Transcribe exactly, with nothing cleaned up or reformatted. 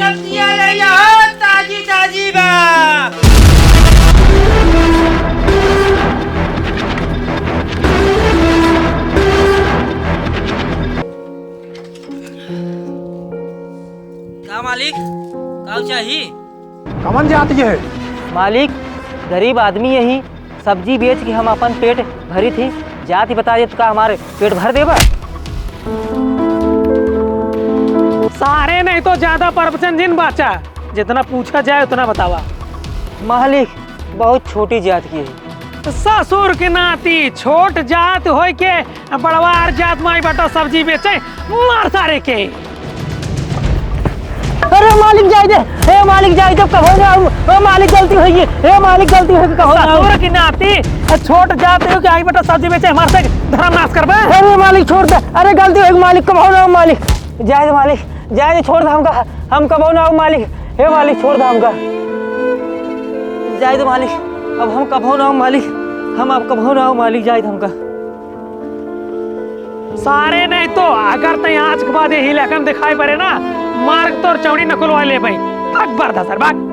सब्जियां ले आओ, ताजी ताजी बा। का मालिक, का चाही? कमन जाति है? मालिक, गरीब आदमी यही, सब्जी बेच के हम अपन पेट भरी थी। जाति बता दे तो का हमारे पेट भर देबा? सारे नहीं तो ज्यादा प्रवचन जिन बाचा, जितना पूछा जाए उतना बतावा। मालिक, बहुत छोटी जात की है। ससुर के नाती, छोट जात होय के बड़वार जात माई बटा सब्जी बेचे, मार सारे के। अरे मालिक जाए दे, हे मालिक जाए दे, कबो ना आऊ। ओ मालिक गलती होई गई, हे मालिक गलती होई गई, कबो ना आऊ। ससुर के नाती, छोट जात हो के आई बटा सब्जी बेचे, हमार से धर्म नाश करबे। अरे मालिक छोड़ दे, अरे गलती होई गई मालिक, कबो ना आऊ मालिक। जाए दे मालिक, जाए दे, छोड़ दे हमका, हम कबो ना आऊ मालिक। हे मालिक, छोड़ दे हमका। जाए दे मालिक, अब हम कबो ना आऊ मालिक, हम अब कबो ना आऊ मालिक, जाए दे हमका। सारे नहीं तो अगर तै आज के बाद यही लेखन दिखाई पड़े ना, मार के तोर चौड़ी नकुलवा लेबे। भाग बरदा सर, भाग।